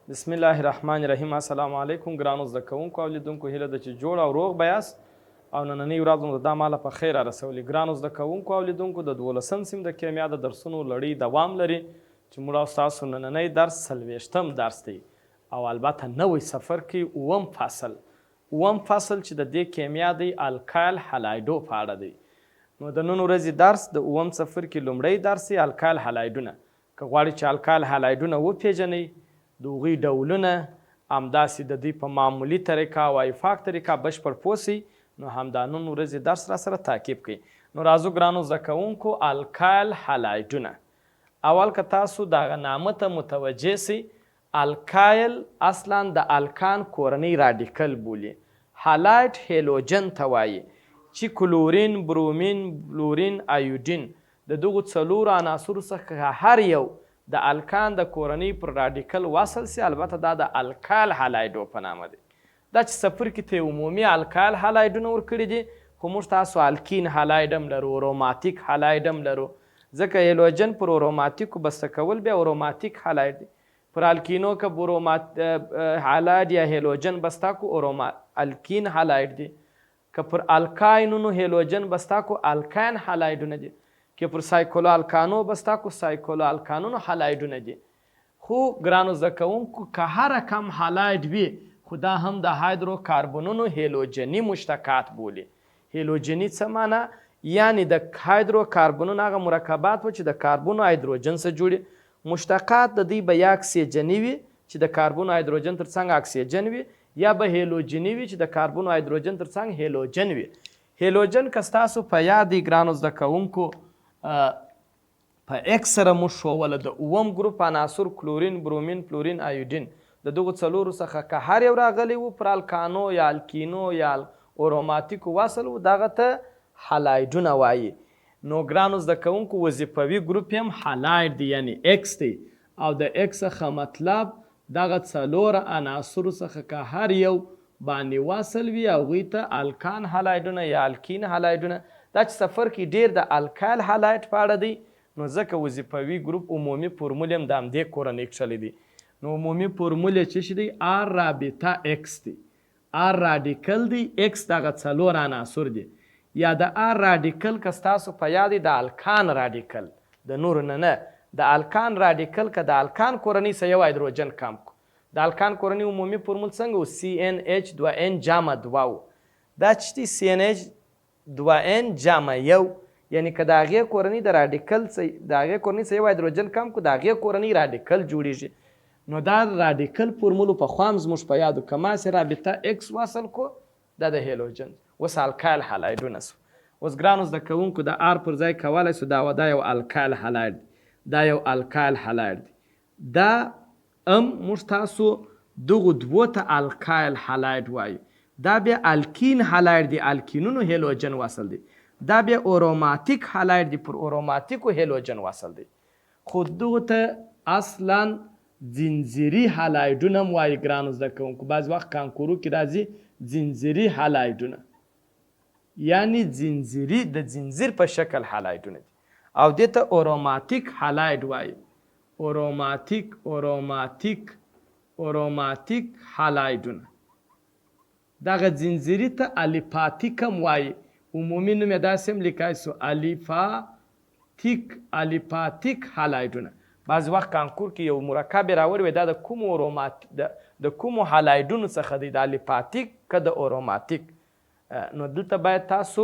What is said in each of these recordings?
بسم الله الرحمن الرحیم. السلام علیکم ګرانو زده کوونکو او لیدونکو، هیله ده چې جوړ او روغ به یاست او نننۍ ورځ مو د دا ماله په خیر رسولې. ګرانو زده کوونکو او لیدونکو، د 12 سیم د کیمیا د درسونو لړۍ دوام لري چې موږ او ستاسو نننی درس 40م درس دی او البته نوی سفر کې اووم فصل، اووم فصل چې د دې کیمیا دی الکایل هلایډو په اړه دی. نو د نن ورځې درس د اووم څپرکي لومړی درس دی، الکایل هلایډونه. که غواړئ چې الکایل هلایډونه وپېژنئ، د هغوی ډولونه، همداسې د دوی په معمولي طریقه او ایفاک طریقه بشپړ پوه شئ، نو همدا نن ورځې درس راسره تعقیب کړئ. نو راځو ګرانو زده کوونکو، الکایل هلایډونه. اول که تاسو دغه نامه ته متوجه شئ، الکایل اصلا د الکان کورنۍ راډیکل بولي، هالایډ هیلوجن ته وایي چي کلورین، برومین، فلورین، ایوډین د دغو څلورو عناصرو څخه که هر یو د الکان د کورنۍ پر راډیکل وصل سي، البته دا د الکایل هالایډو په نامه دی. دا چې څپرکي ته یې عمومي الکایل هالایډونه ورکړي دي، خو موږ تاسو الکین هالایډ هم لرو، اروماتیک هالایډ هم لرو، ځکه هیلوجن پر اروماتیکو بسته کول بیا اروماتیک هالایډ دی. پر الکینو که برومات هالایډ یا هیلوجن بسته کو اروما الکین هالایډ دی، که پر الکاینونو هیلوجن بسته کو الکاین هالایډونه دي، که پر سایکلو الکانو بسته کو سایکلو الکانونو هالایډونه دي. خو ګرانو زده کوونکو، که هر رقم هالایډ وي خو دا هم د هایدرو کاربنونو هیلوجني مشتقات بولي. هیلوجني څه معنی؟ یعنی د هایدرو کاربنونو هغه مرکبات و چې د کاربن او هایدروجن څخه جوړي. مشتقات د دوی به یا اکسیجني وي چې د کاربن او هایدروجن تر څنګ اکسیجن وي، یا به هیلوجني وي چې د کاربن او هایدروجن تر څنګ هیلوجن وي. هیلوجن که ستاسو په یاد دی ګرانو زده کوونکو، په ایکس سره موږ ښووله د اووم ګروپ عناصر کلورین، برومین، فلورین، ایوډین، د دغو څلورو څخه که هر یو راغلی وو پر الکانو یا الکینو یا اروماتیکو وصل وو، دغه ته هالایډونه وایي. نو ګرانو زده کوونکو، وظیفوي ګروپ یې هم هالایډ دی، یعنی ایکس دی، او د ایکس څخه مطلب دغه څلور عناصرو څخه که هر یو باندې وصل وي هغوی ته الکان هالایډونه یا الکین هالایډونه. دا چې څپرکی ډېر د الکایل هالایډ په اړه دی، نو ځکه وظیفوي ګروپ عمومي فورمول یې هم د همدې کورنۍ کښلی دی. نو عمومي فورمول یې څه شي دی؟ آر رابطه ایکس دی. آر راډیکل دی، ایکس دغه څلور عناصر دي. یا د آر راډیکل که ستاسو په یاد وي د الکان راډیکل، د نورو نه نه، د الکان راډیکل که د الکان کورنۍ څخه یو هایدروجن کم کړو، د الکان کورنۍ عمومي فورمول څنګه و؟ سي ان اچ دوه ان جمع دوه و. دا چې دی سي ان اچ دوه ان جمع یو، یعنی که د هغې کورنۍ د راډیکل څه د هغې کورنۍ څخه یو هایدروجن کم کړو، د هغې کورنۍ راډیکل جوړیږي. نو دا راډیکل فورمول پخوا هم زموږ په یاد و، که ما سې رابطه ایکس وصل کړو دا د هیلوجن اوس الکایل هالایډونه سو. اوس ګرانو زده کوونکو، د آر پر ځای کولای سو دا دا یو الکایل هالایډ دی، دا یو الکایل هالایډ دی. دا ام موږ تاسو دغو دوو ته الکایل هالایډ وایو. دا بیا الکین هالایډ دی، الکینونو هیلوجن وصل دی. دا بیا اوروماتیک هالایډ دی، پر اوروماتیکو هیلوجن وصل دی. خو دغو ته اصلا ځنځیري هالایډونه هم وایي. ګرانو زده کوونکو، بعضې وخت کانکورو کې راځي ځنځیري هالایډونه، یعنی ځنځیري د ځنځیر په شکل هالایډونه دي، او دې ته اوروماتیک هالایډ وایي. اوروماتیک اوروماتیک اوروماتیک هالایډونه. دغه ځنځیري ته الیفاتیک هم وایي. عمومي نوم یې داسې هم لیکای سو، الیفاتیک الیفاتیک هالایډونه. بعضې وخت کانکور کې یو مرکب یې راوړی وي، دا د کومو اورومات د کومو هالایډونو څخه دی، د الیفاتیک که د اوروماتیک؟ نو دلته باید تاسو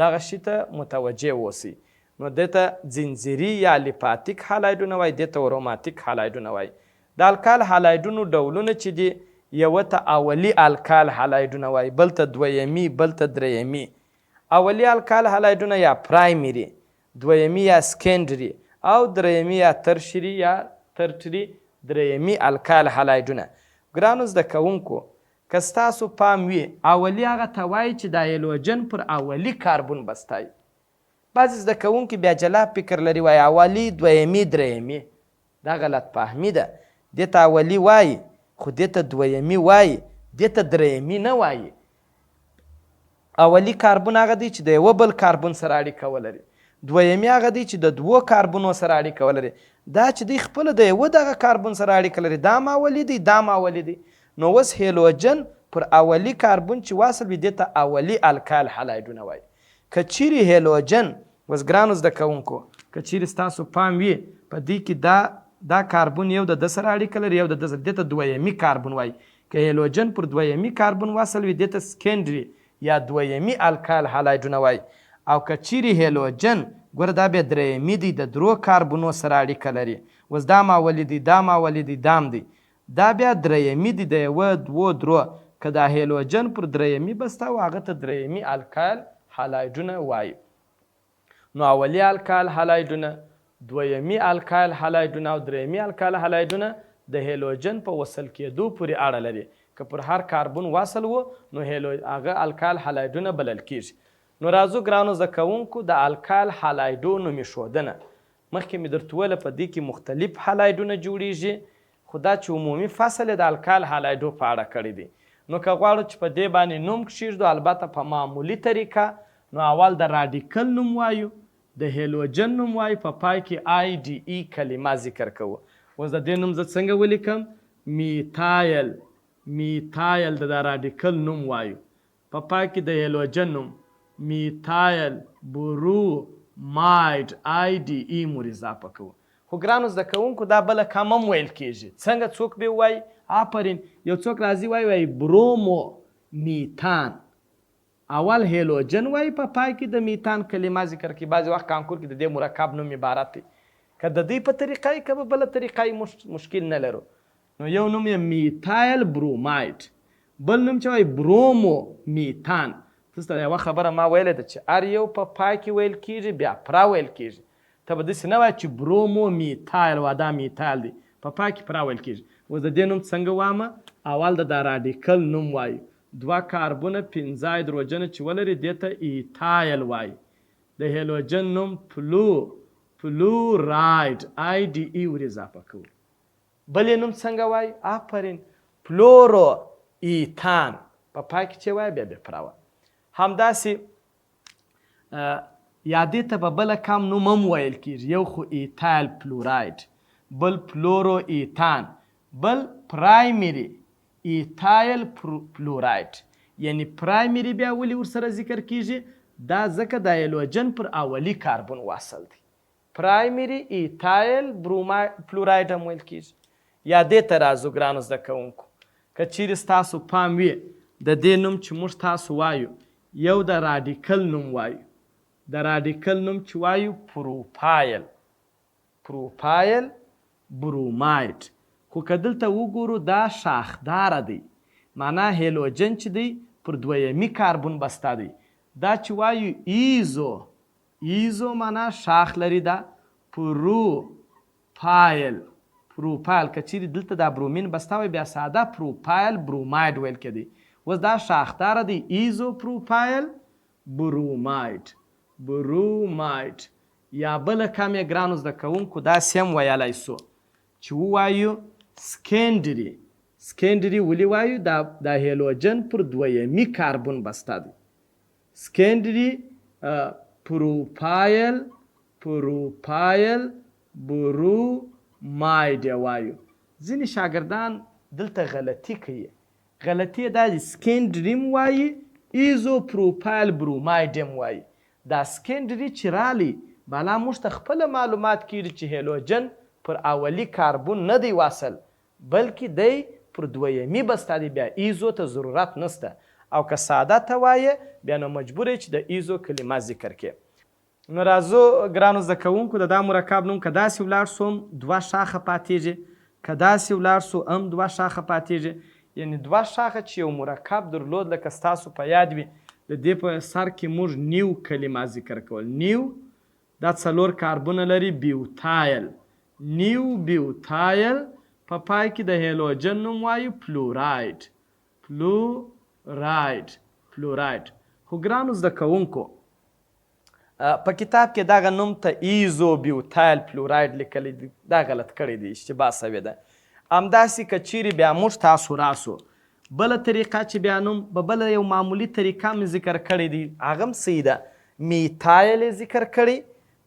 دغه شي ته متوجه اوسئ. نو دې ته ځنځیري یا الیفاتیک هالایډونه وایي، دې ته اوروماتیک هالایډونه وایي. د الکال هالایډونو ډولونه چې دي، یوه ته اولي الکال هالایډونه وایي، بل ته دویمي، بل ته دریمي. اولي الکال هالایډونه یا پرایمري، دویمي یا سکندري، او دریمي یا ترشري یا ترټري دریمي الکال هالایډونه. ګرانو زده کوونکو، که ستاسو پام وي، اولي هغه ته وایي چې د هایلوجن پر اولي کاربن بسته وي. بعضې زده کوونکي بیا جلا فکر لري، وایي اولي، دویمي، دریمي. دا غلط فهمي ده. دې ته اولي وایي، خو دې ته دویمي وایي، دې ته دریمي نه وایي. اولي کاربن هغه دی چې د یوه بل کاربن سره اړیکه ولري، دویمي هغه دی چې د دوو کاربنو سره اړیکه ولري، دا چې دی خپله د یوه دغه کاربن سره اړیکه لري، دا هم اولي دی، دا هم اولي دی. نو اوس هیلوجن پر اولي کاربن چې وصل وي، دې ته اولي الکایل هالایډونه وایي. که چیرې هیلوجن، اوس ګرانو زده کوونکو که چیرې ستاسو پام وي، په دې کې دا دا کاربن یو د ده سره اړیکه لري، یو د ده سره، دې ته دویمي کاربن وایي. که هیلوجن پر دویمي کاربن وصل وي، دې ته سکینډري یا دویمي الکایل هالایډونه وایي. او که چیرې هیلوجن، ګوره دا بیا دریمي دی، د درو کاربنو سره اړیکه لري، اوس دا هم اولي دی، دا هم اولي دی، دا هم دی، دا بیا دریمي دی، د یوه، دوو، درو، که دا هیلوجن پر دریمي بسته و، هغه ته دریمي الکایل هالایډونه وایي. نو اولي الکایل هالایډونه، دویمي الکایل هالایډونه او دریمي الکایل هالایډونه د هیلوجن په وصل کېدو پورې اړه لري. که پر هر کاربن وصل وو، نو هیلو هغه الکایل هالایډونه بلل کېږي. نو راځو ګرانو زده کوونکو د الکایل هالایډو نوم ایښودنه. مخکې مې درته وویل په دې کې مختلف هالایډونه جوړیږي، خو دا چې عمومي فصل یې د الکایل هالایډو په اړه کړی دی. نو که غواړو چې په دې باندې نوم کښېږدو، البته په معمولي طریقه، نو اول د راډیکل نوم وایو، د هیلوجن نوم وایو، په پای کې آی ډي ای کلمه ذکر کوو. اوس د دې نوم زه څنګه ولیکم؟ میتایل، میتایل د دا راډیکل نوم وایو، په پای کې د هیلوجن نوم میتایل برو مایډ آی ډي ای مور اضافه کوو. خو ګرانو زده کوونکو دا بله کم هم ویل کیږي. څنګه څوک به ووایي؟ آفرین، یو څوک راځي وایي، وایي برومو میتان. اول هیلوجن وایي، په پای کې د میتان کلمه ذکر کوي. بعضې وخت کانکور کې د دې مرکب نوم عبارت دی، که د دوی په طریقه یې که په بله طریقه یې، موږ مشکل نه لرو. نو یو نوم یې میتایل برومایډ، بل نوم چې وایي برومو میتان. تاسو ته یوه خبره ما ویلې ده چې هر یو په پای کې ویل کیږي، بیا پرا ویل کیږي. ته به داسې نه وایې چې برومو میتایل وا، دا میتایل دی، په پای کې پرا ویل کیږي. اوس د دې نوم څنګه وامه؟ اول د دا راډیکل نوم وایو، دوه کاربونه پنځه هایدروجنه چې ولري دې ته ایتایل وایي. د هیلوجن نوم فلو فلورایډ آی ډي ای ور اضافه کوو. بل یې نوم څنګه وایي؟ آفرین، فلورو ایتان، په پای کې چې وایي بیا بیا پرا وایي. همداسې یا دې ته په بله کم نوم هم ویل کیږي، یو خو ایتایل فلورایډ، بل فلورو ایتان، بل پرایمري ایتایل فلورایډ. یعنی پرایمري بیا ولې ورسره ذکر کیږي؟ دا ځکه د هایلوجن پر اولي کاربن وصل دی. پرایمري ایتایل فلورایډ هم ویل کیږي. یا دې ته راځو ګرانو زده کوونکو، که چیرې ستاسو پام وي د دې نوم چې موږ تاسو وایو، یو د راډیکل نوم وایو، د راډیکل نوم چې وایو پروپایل، پروپایل برومایډ. خو که دلته وګورو دا شاخداره دی، معنا هیلوجن چې دی پر دویمي کاربن بسته دی. دا چې وایو ایزو، ایزو معنا شاخ لري، دا پروپایل، پروپایل. که چیرې دلته دا برومین بسته وای بیا ساده پروپایل برومایډ ویل کېدی. اوس دا شاخداره دی، ایزو پروپایل برومایډ، برومایډ. یا بله کم یې ګرانو زده کوونکو داسې هم ویلی سو چې ووایو سکینډري. سکینډري ولې وایو؟ دا دا هیلوجن پر دویمي کاربن بسته دی. سکینډري پروپایل، پروپایل برومایډ یې وایو. ځینې شاګردان دلته غلطي کوي، غلطي یې دا دی سکینډري هم وایي، ایزو پروپایل برومایډ هم وایي. دا سکینډري چې رالی بالا موږ ته خپله معلومات کیږي چې هیلوجن پر اولي کاربن نه دی وصل، بلکې دی پر دویمي بسته دی، بیا ایزو ته ضرورت نشته. او که ساده ته وایې بیا نو مجبور یې چې د ایزو کلمه ذکر کړې. نو راځو ګرانو زده کوونکو د دا مرکب نوم که داسې ولاړ سو هم دوه شاخه پاتېږي، که داسې ولاړ سو هم دوه شاخه پاتېږي. یعنی دوه شاخه چې یو مرکب درلود، لکه ستاسو په یاد وي د دې په سر کې موږ نیو کلمه ذکر کول. نیو دا څلور کاربونه لري، بیوتایل، نیو بیوتایل، په پای کې د هیلوجن نوم وایو فلورایډ، فلورایډ، فلورایډ. خو ګرانو زده کوونکو په کتاب کې دغه نوم ته ایزو بیوتایل فلورایډ لیکلی دی، دا غلط کړی دی، اشتباه سوې ده. همداسې که چیرې بیا موږ تاسو راسو بله طریقه چې بیا نوم په بله یو معمولي طریقه مې ذکر کړی دی، هغه هم صحیح ده. میتایل یې ذکر کړی،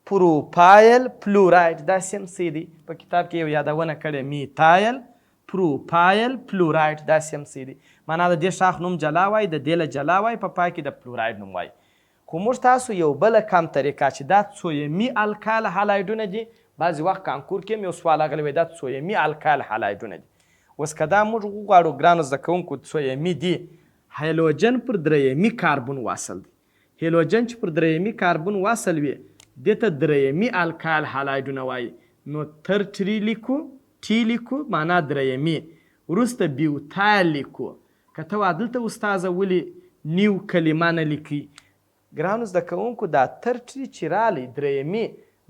پروپایل فلورایډ، داسې هم څه دی په کتاب کې یو یادونه کړې، میتایل پروپایل فلورایډ، داسې هم څه دی. معنا د دې ښاخ نوم جلا وای، د دې له جلا وای، په پای کې د فلورایډ نوم وای. خو موږ تاسو یو بله کم طریقه چې دا څویمي الکایل هالایډونه دي، بعضې وخت کانکور کې هم یو سوال راغلی وای، دا څویمي الکایل هالایډونه دي. اوس که دا موږ وغواړو ګرانو زده کوونکو څویمي دي، هایلوجن پر دریمي کاربن وصل دی. هیلوجن چې پر دریمي کاربن وصل وي دې ته دریمي الکایل هالایډونه وایي. نو ترټري لیکو، ټي لیکو، معنا دریمي، وروسته بیوتایل لیکو. که ته وا دلته استاذه ولې نیو کلمه نه لیکي؟ ګرانو زده کوونکو دا ترټري چې رالی دریمي،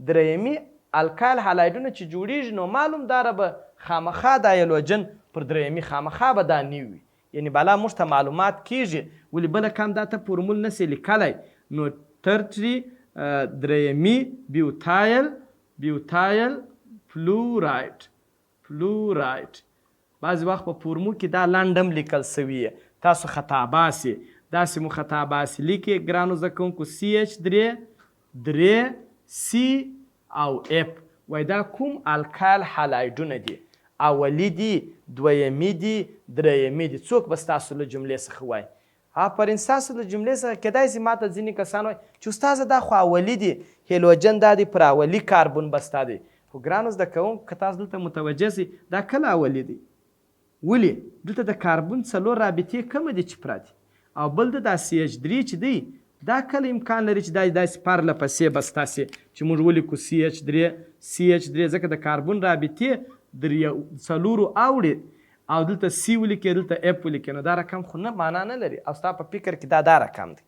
دریمي الکایل هالایډونه چې جوړیږي نو معلوم داره به خامخا دا هیلوجن پر دریمي خامخا به دا نیو وي، یعنی بالا موږ ته معلومات کیږي. ولې بله کم دا ته فورمول نسې لیکلی. نو ترټري دریمي بیوتایل، بیوتایل فلورایډ، فلورایډ. بعضې وخت په فورمو کې دا لنډ هم لیکل سوي، تاسو خطا باسي، داسې مو خطا باسي لیکي ګرانو زده کوونکو، سی اچ درې درې سی او اف. وای دا کوم الکایل هالایډونه دي؟ اولی دي، دویمي دي، دریمي دي؟ څوک به ستاسو له جملې څخه وایي؟ آفرین، ستاسو له جملې څخه کېدای شي ماته ځینې کسان وایي چې استاذه دا خو اولي دي، هیلوجن دا دی پر اولي کاربن بسته دی. خو ګرانو زده کوونکو که تاسو دلته متوجه شئ دا کله اولي دی؟ ولې دلته د کاربن څلور رابطې کمه دي چې پرته دي، او بل د دا سی اچ درې چې دی دا کله امکان لري چې دا داسې پرله پسې بسته شي چې موږ ولیکو سی اچ درې سی اچ درې، ځکه د کاربن رابطې در یو څلورو اوړي او دلته سی ولیکې دلته اف ولیکې، نو دا رقم خو نه معنا نه لري او ستا په فکر کې دا دا رقم دی.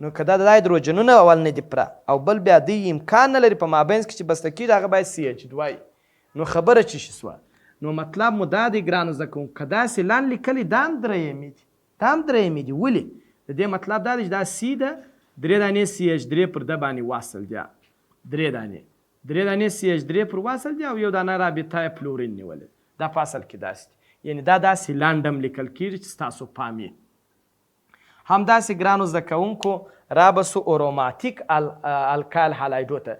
نو که دا د هایدروجنونه اول نه دي پره او بل بیا دی امکان نه لري په مابینځ کې چې بسته کېږي هغه باید سی اچ دوه وي. نو خبره چې شي سوه، نو مطلب مو دا دی ګرانو زده کوونکو که داسې لنډ لیکلی دا هم دریمي دي، دا هم دریمي دي. ولې؟ د دې مطلب دا دی چې دا سی ده، درې دانې سی اچ درې پر ده باندې وصل دي، درې دانې، درې دانې سی اچ درې پر وصل دي او یو دانه رابطه یې فلورین نیولې. دا په اصل کې داسې دي، یعنې دا داسې لنډ هم لیکل کېږي چې ستاسو پام یې. همداسې ګرانو زده کوونکو را به سو اوروماتیک الکایل هالایډو ته.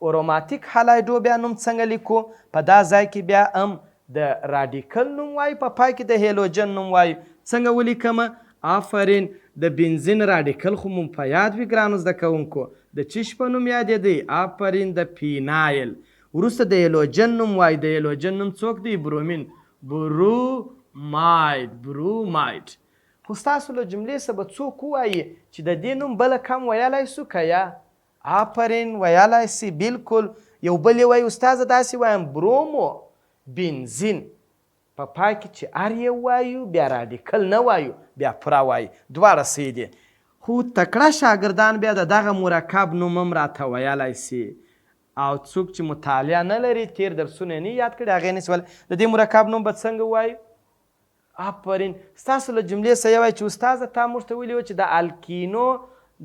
اوروماتیک هالایډو بیا نوم څنګه لیکو؟ په دا ځای کې بیا هم د رادیکل نوم وایو، په پای کې د هیلوجن نوم وایو. څنګه ولیکم؟ آفرین، د بنزین رادیکل خو مو په یاد وي ګرانو زده کوونکو، د چیش په نوم یادېدی؟ آفرین، د فینایل. وروسته د هیلوجن نوم وایو. د هیلوجن نوم څوک دی؟ برومین، بروماید، بروماید. خو ستاسو له جملې څخه به څوک ووایي چې د دې نوم بله کم ویلای سو که یا؟ آفرین، ویلای سي بالکل. یو بل یې وایي استاذه داسې وایم برومو بنزین. په پای کې چې ار یې وایو بیا رادیکل نه وایو، بیا پوره وایو، دواړه صحیح دي. خو تکړه شاګردان بیا د دغه مرکب نوم هم راته ویلای سي، او څوک چې مطالعه نه لري، تېر درسونه یې نه یاد کړي، هغه یې نسي ویلی. د دې مرکب نوم به څنګه وایو؟ آفرین، ستاسو له جملې څخه یو وایي چې استاذه تا موږ ته ویلي وو چې د الکینو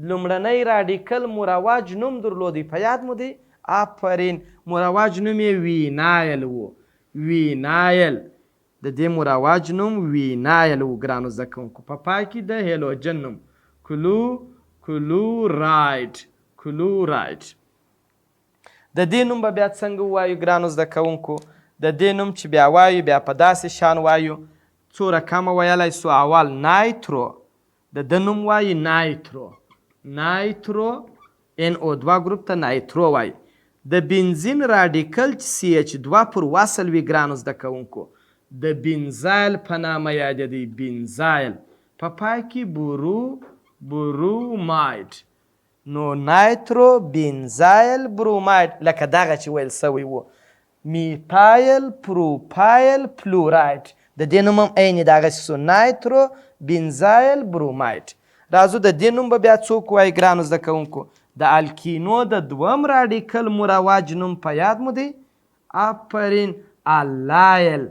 لومړنی رادیکل مروج نوم درلودی، په یاد مو دی؟ آفرین، مروج نوم یې وینایل و، وینایل. د دې مروج نوم وینایل و ګرانو زده کوونکو. په پای کې د هیلوجن نوم کلورایډ، کلورایډ. د دې نوم به بیا څنګه ووایو ګرانو زده کوونکو؟ د دې نوم چې بیا وایو بیا په داسې شان وایو، څو رقمه ویلی سو. اول نایترو، د ده نوم وایي نایترو، نایترو ان او دوه ګروپ ته نایترو وایي. د بنزین رادیکل چې سی اچ دوه پر وصل وي ګرانو زده کوونکو د بنزایل په نامه یادېدی، بنزایل. په پای کې برومایډ. نو نایترو بنزایل برومایډ لکه دغه چې ویل سوی وو، میتایل پروپایل فلورایډ، د دې نوم هم عین دغسې سو، نایترو بنزایل برومایډ. راځو د دې نوم به بیا څوک وایي ګرانو زده کوونکو؟ د الکینو د دوم رادیکل مروج نوم په یاد مو دی؟ آفرین، الایل،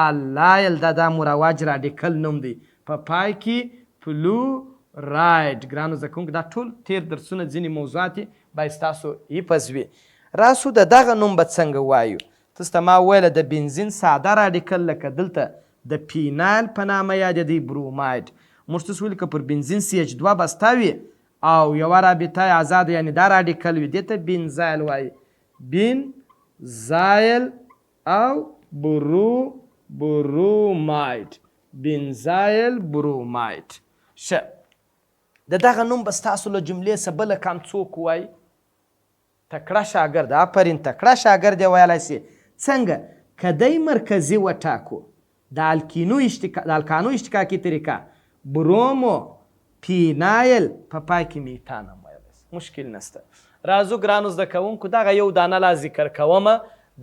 الایل دا دا مروج رادیکل نوم دی. په پای کې فلورایډ. ګرانو زده کوونکو دا ټول تېر درسونه ځینې موضوعات یې باید ستاسو حفظ وي. راسو د دغه نوم به څنګه وایو؟ تاسو ته ما وویله د بنزین ساده رادیکل لکه دلته د فینایل په نامه یادېدی، برومایډ. موږ تاسو ویل که پر بنزین سی اچ دوه بسته وي او یوه رابطه یې ازاده یعنې دا راډیکل وي، دې ته بنزایل وایي. بنزایل او برو برومایډ، بنزایل برومایډ. ښه، د دغه نوم به ستاسو له جملې څخه بله کم څوک ووایي؟ تکړه شاګرد، آفرین، تکړه شاګرد یې ویلای شي. څنګه؟ که دی مرکزي وټاکو، د الکینو اشتقا، د الکانو اشتقاقي طریقه، برومو پینایل، په پای کې میتان هم ویلای شي، مشکل نشته. راځو ګرانو زده کوونکو، دغه یو دانه لا ذکر کوم،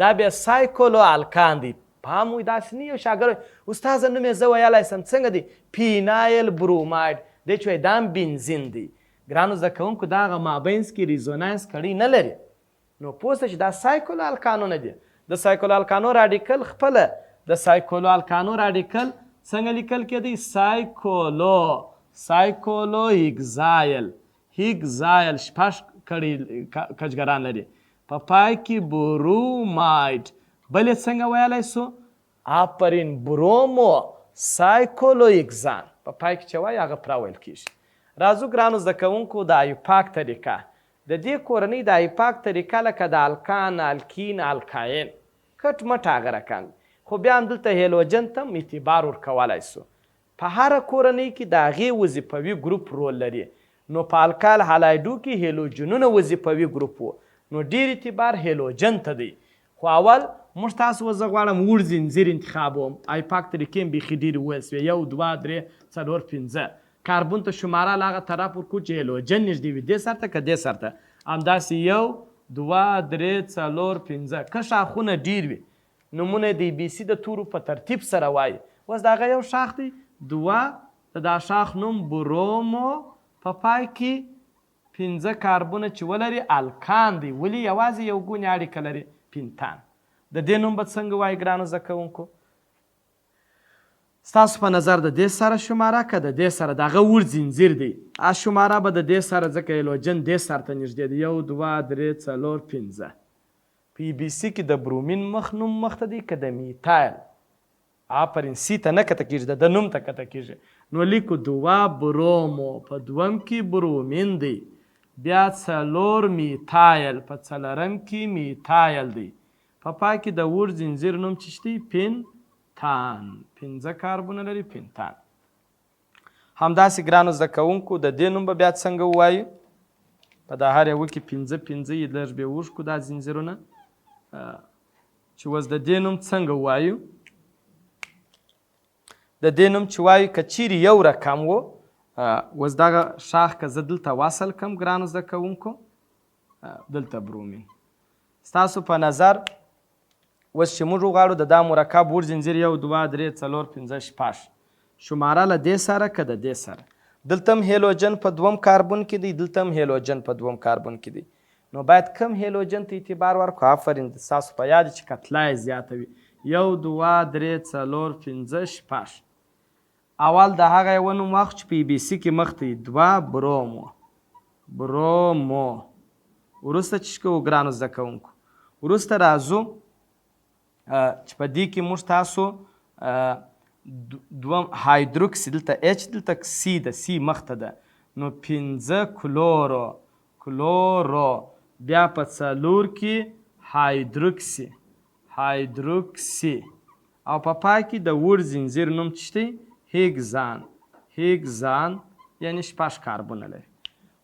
دا بیا سایکولو الکان دی. پام وي، داسې نه یو شاګرد استاذه نوم یې زه ویلای شم، څنګه دی؟ پینایل برومایډ دی چې وایي دا هم بنزین دی. ګرانو زده کوونکو، دا هغه مابینځ کې ریزونانس کړۍ نه لري، نو پوه سه چې دا سایکولو الکانونه دي. د سایکولو الکانو راډیکل خپله، د سایکولو الکانو راډیکل څنګه لیکل کېدی؟ سایکولو، سایکولو هیګزایل، هیګزایل شپږ کړۍ کجګران لري، په پای کې برومایډ. بل یې څنګه ویلی سو؟ آفرین، برومو سایکولو هیګزان، په پای کې چې وایي هغه پرا ویل کېږي. راځو ګرانو زده کوونکو، د آیوپاک طریقه. د دې کورنۍ د آیوپاک طریقه لکه د الکان، الکین، الکاین کټ مټ هغه رقم دي، خو بیا هم دلته هیلوجن ته هم اعتبار ورکولای شو. په هره کورنۍ کې د هغې وظیفوي ګروپ رول لري، نو په الکال هالایډو کې هیلوجنونه وظیفوي ګروپ وو، نو ډېر اعتبار هیلوجن ته دی. خو اول موږ تاسو اوس زه غواړم اوږد ځنځیر انتخابوم. آیوپاک طریقې هم بیخي ډېرې وویل شوې، یو، دوه، درې، څلور، پنځه. کاربن ته شماره له هغه طرف ورکړو چې هیلوجن نږدې وي، دې سر ته که دې سر ته. همداسې یو، دوه، درې، څلور، پنځه. که ښاخونه ډېر وي، نومونه یې د ای بي سي د تورو په ترتیب سره وایي. اوس د هغه یو ښاخ دی، دوه، د دا ښاخ نوم برومو، په پای کې پنځه کاربونه چې ولري الکان دی، ولې یوازې یو ګونې اړیکه لري، پنتان. د دې نوم به څنګه وایي ګرانو زده کوونکو؟ ستاسو په نظر د دې سره شماره که د دې سره؟ د هغه اوږد ځنځیر دی، ا شماره به د دې سره، ځکه هیلوجن دې سر ته نږدې دی. یو، دوه، درې، څلور، پنځه. په ای بي سي کې د برومین مخ نوم مخته دی که د میتایل؟ آفرین، سی ته نه کته کېږي، د ده نوم ته کته کېږي. نو لیکو دوه برومو، په دوم کې برومین دی، بیا څلور میتایل، په څلورم کې میتایل دی، په پای کې د اوږد ځنځیر نوم چې دی پنتان، پنځه کاربونه لري پنتان. همداسې ګرانو زده کوونکو، د دې نوم به بیا څنګه ووایو؟ په دا هر یوه کې پنځه پنځه یې لږ بې اوږد کړو دا ځنځیرونه، چې اوس د دې نوم څنګه ووایو؟ د دې نوم چې وایو، که چیرې یو رقم و، اوس دغه ښاخ که زه دلته وصل کړم ګرانو زده کوونکو، دلته برومین، ستاسو په نظر اوس چې موږ وغواړو د دا مرکب اوږد ځنځیر یو، دوه، درې، څلور، پنځه، شپږ، شماره له دې سره که د دې سره؟ دلته هم هیلوجن په دوم کاربن کې دی، دلته هم هیلوجن په دوم کاربن کې دی، نو باید کم هیلوجن ته اعتبار ورکړو. آفرین، ستاسو په یاد چې کتله یې زیاته وي. یو، دوه، درې، څلور، پنځه، شپږ. اول د هغه یوه نوم واخلو چې په ای بي سي کې مخته وي، دوه برومو، برومو. وروسته چې کوو ګرانو زده کوونکو، وروسته راځو چې په دې کې موږ تاسو دوم هایدروکسي، دلته اچ، دلته سی ده، سی مخته ده، نو پنځه کلورو، کلورو، بیا په څلور کې هایدروکسي، هایدروکسي، او په پای کې د اوږد ځنځیر نوم چې دی هیګزان، هیګزان، یعنی شپږ کاربونه لري.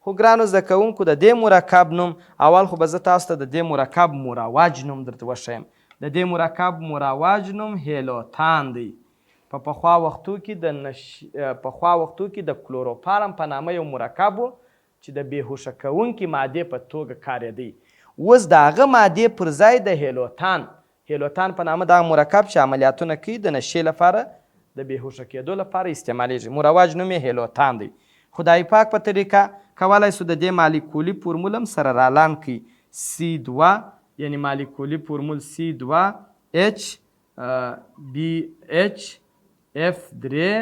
خو ګرانو زده کوونکو، د دې مرکب نوم اول خو به زه تاسو ته د دې مرکب مروج نوم درته وښیم. د دې مرکب مروج نوم هیلوتان دی. په پخوا وختو کې د نش... پخوا وختو کې د کلوروفارم په نامه یو مرکب و چې د بېهوښه کوونکې مادې په توګه کارېدی. اوس د هغه مادې پر ځای د هیلوتان، هیلوتان په نامه دغه مرکب چې عملیاتونه کوي د نشې لپاره د بېهوښه کېدو لپاره استعمالېږي. مروج نوم یې هیلوتان دی. خدای پاک په طریقه کولای شو د دې مالیکولي فورمول هم سره رالنډ کړي. سی دوه، یعنی مالیکولي فورمول سی دوه اچ بی اچ اف درې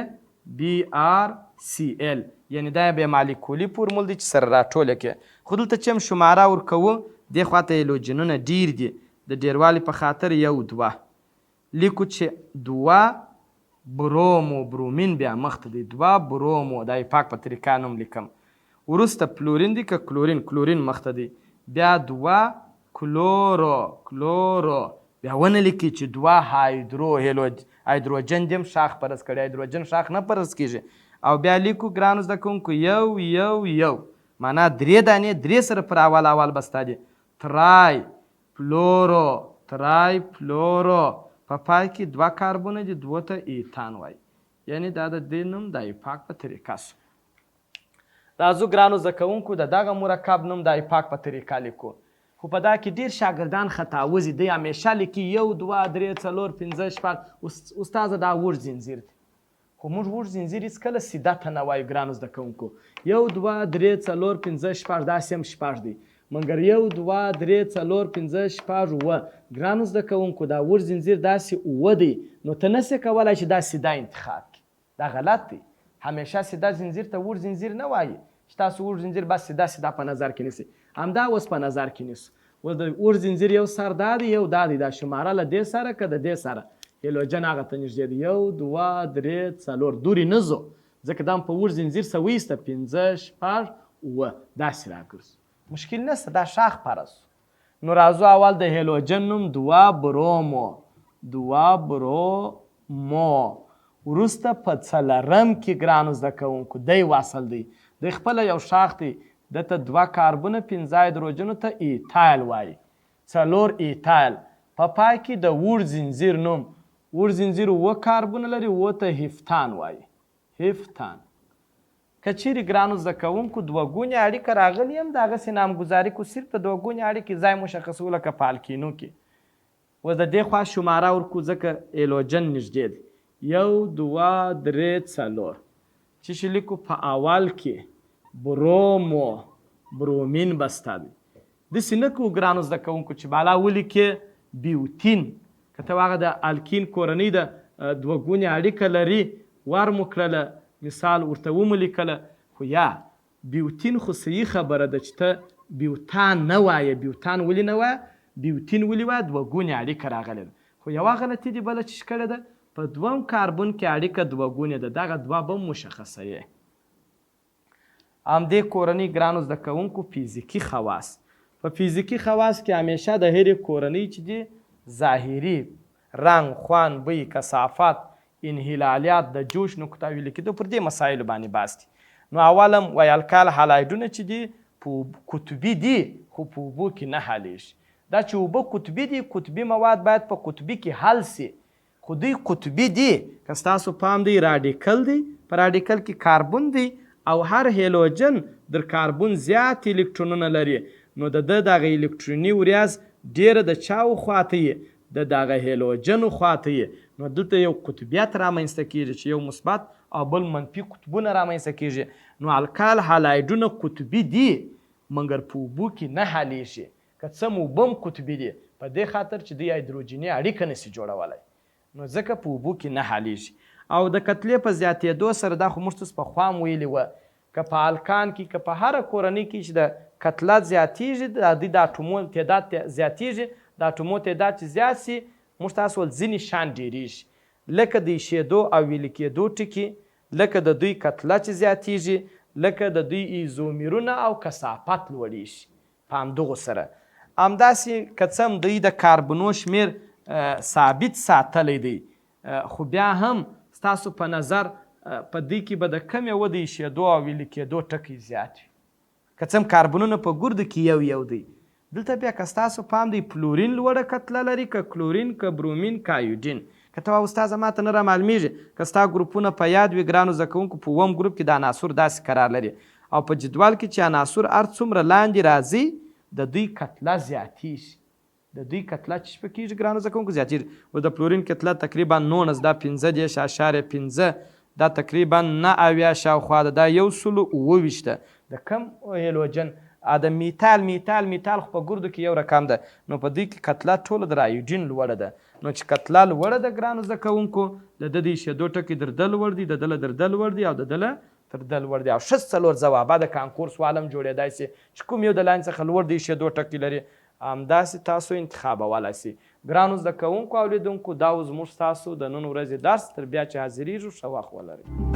بی آر سی ال، یعنی دا بیا مالیکولي فورمول دی چې سره راټوله کړي. خو دلته چې هم شماره ورکوو، دې خواته هیلوجنونه ډېر دي، د ډېروالي په خاطر یو دوه لیکو چې دوه برومو، برومین بیا مخته دی، دوه برومو، دا یې پاک په طریقه نوم لیکم. وروسته فلورین دی که کلورین؟ کلورین مخته دی. بیا دوه کلورو، کلورو، بیا ونه لیکي چې دوه هایدرو، هیلو هایدروجن دې هم شاخ پرس کړي، هایدروجن شاخ نه پرس کېږي. او بیا لیکو ګرانو زده کوونکو یو یو یو، معنا درې دانې درې سره پر اول اول بسته دي. ترای فلورو، ترای فلورو، په پای کې دوه کاربونه دي، دوو ته ایتان وایي. یعنی دا د دې نوم د ایپاک په طریقه شو. راځو ګرانو زده کوونکو د دغه مرکب نوم د ایپاک په طریقه لیکو. خو په دا کې ډېر شاګردان خطا وځي، دی همیشه لیکي یو دوه درې څلور پنځه شپږ. استاذه دا اوږد زنځیر دی، خو موږ اوږد زنځیر هېڅکله سیده ته نه وایو ګرانو زده کوونکو. یو دوه درې څلور پنځه شپږ، داسې هم شپږ دی، مګر یو دوه درې څلور پنځه شپږ اووه. ګرانو زده کوونکو دا اوږد زنځیر داسې اووه دی، نو ته نسې کولای چې دا سیده انتخاب کړي، دا غلط دی. همیشه سیده زنځیر ته اوږد زنځیر نه وایي، چې تاسو اوږد زنځیر بس سیده سیده په نظر کې نیسئ. همدا اوس په نظر کې نیسو. اوس د اوږد زنځیر یو سر دا دی، یو دا دی، دا شماره له دې سره که د دې سره هیلوجن هغه ته نږدې دی. یو دوه درې څلور، دورې نه ځو ځکه دا هم په اوږد زنځیر څه وایسته، پنځه شپږ اووه، داسې راګرځو. مشکل نشته، دا شاخ پرس. نو راځو اول د هیلوجن نوم دوه برومو، دوه برومو، وروسته په څلرم کې ګرانو زده کوونکو دی وصل دی، دی خپله یو شاخ دی، ده ته دوه کاربونه پنځه هایدروجنو ته ایتایل وایي، څلور ایتایل. په پای کې د اوږد زنځیر نوم، اوږد زنځیر اووه کاربونه لري، اووه ته هیفتان وایي، هیفتان. که چیرې ګرانو زده کوونکو دوه ګونې اړیکه راغلي هم د هغسې نامګذاري کو صرف د دوه ګونې اړیکې ځای مشخصوو لکه په الکینو کې. اوس د دې خوا شماره ورکو ځکه ایلوجن نږدې دی، یو دوه درې څلور، چې شي لیکو په اول کې برومو، برومین بسته دی. داسې نه کوو ګرانو زده کوونکو چې بالا ولیکې بیوتین، که ته هغه د الکین کورنۍ ده دوه ګونې اړیکه لري ور مو کړله، مثال ورته ومو لیکله، خو یا بیوتین خو صحیح خبره ده چې ته بیوتان نه وایې. بیوتان ولې نه وایې؟ بیوتین ولې وایې؟ دوه ګونې اړیکه راغلې ده. خو یوه غلطي دې بله چې کړې ده، په دوم کاربن کې اړیکه دوه ګونې ده، دغه دوه به مشخصوي. همدې کورنۍ ګرانو زده کوونکو فزیکي خواص. په فزیکي خواص کې همیشه د هرې کورنۍ چې دي ظاهري رنګ، خوند، بوی، کثافت، انحلالیات، د جوش نقطه ویل کېدو پر دې مسایلو باندې بحث دي. نو اولم وایي الکال هالایډونه چې دي په قطبي دي خو په اوبو کې نه حلیږي. دا چې اوبه قطبي دي، قطبي مواد باید په قطبي کې حل سي، خو دوی قطبي دي. که ستاسو پام دی راډیکل دی، په راډیکل کې کاربن دی او هر هیلوجن در کاربن زیات الکترونونه لري، نو د ده دغه الکتروني وریاض ډېره د چاو خواته یي، د دغه هیلوجنو خواته یي. نو دلته یو قطبیت رامنځته کیږي چې یو مثبت او بل منفي قطبونه رامنځته کیږي. نو الکال هالایډونه قطبي دي مګر په اوبو کې نه حلیږي، که څه هم اوبه هم قطبي دي، په دې خاطر چې دوی هایدروجني اړیکه نشي جوړولی، نو ځکه په اوبو کې نه حلیږي. او د کتلې په زیاتېدو سره، دا خو موږ تاسو پخوا هم ویلي وه، که په الکان کې که په هره کورنۍ کې چې د کتله زیاتېږي، د دوی د اټومو تعداد زیاتېږي، د اټومو تعداد چې زیات سي، موږ تاسو ول ځینې شیان ډېرېږي، لکه د ایشېدو او ویلي کېدو ټکي، لکه د دوی کتله چې زیاتېږي، لکه د دوی ایزومیرونه او کثافت لوړېږي په همدغو سره. همداسې که څه هم دوی د کاربنو شمېر ثابت ساتلی دی، خو بیا هم ستاسو په نظر په دوی کې به د کمې ودې ایشېدو او ویلي کېدو ټکی زیات وي، که څه هم کاربنونه په ګردو کې یو یو دی. دلته بیا که ستاسو پام دی فلورین لوړه کتله لري، که کلورین، که برومین، که ایوډین. که ته وا استاذه ماته نه رامعلومېږي، که ستا ګروپونه په یاد وي ګرانو زده کوونکو، په اووم ګروپ کې د عناصر داسې قرار لري او په جدول کې چې عناصر هر څومره لاندې راځي د دوی کتله زیاتېږي، د دوی کتله چې شپه کېږي ګرانو زده کوونکو زیاتېږي. اوس د فلورین کتله تقریبا 19، دا 35.5، دا تقریبا 79 شاوخوا ده، دا 127 ده. د کم هیلوجن د میتال میتال میتال خو په ګردو کې یو رقم ده، نو په دوی کې کتله ټوله در ایوډین لوړه ده. نو چې کتله لوړه ده ګرانو زده کوونکو، د ده د ایشېدو ټکی در ده لوړ دی، د ده له در ده لوړ دی او د ده له تر ده لوړ دی. او ښه څلور ځوابه د کانکور سوال هم جوړېدای شي چې کوم یو د لاین څخه لوړ د ایشېدو ټکی لري، همداسې تاسو انتخابولای شئ. ګرانو زده کوونکو او لیدونکو، دا و زموږ ستاسو د نن ورځې درس. تر بیا چې حاضرېږو، ښه وخت ولرئ.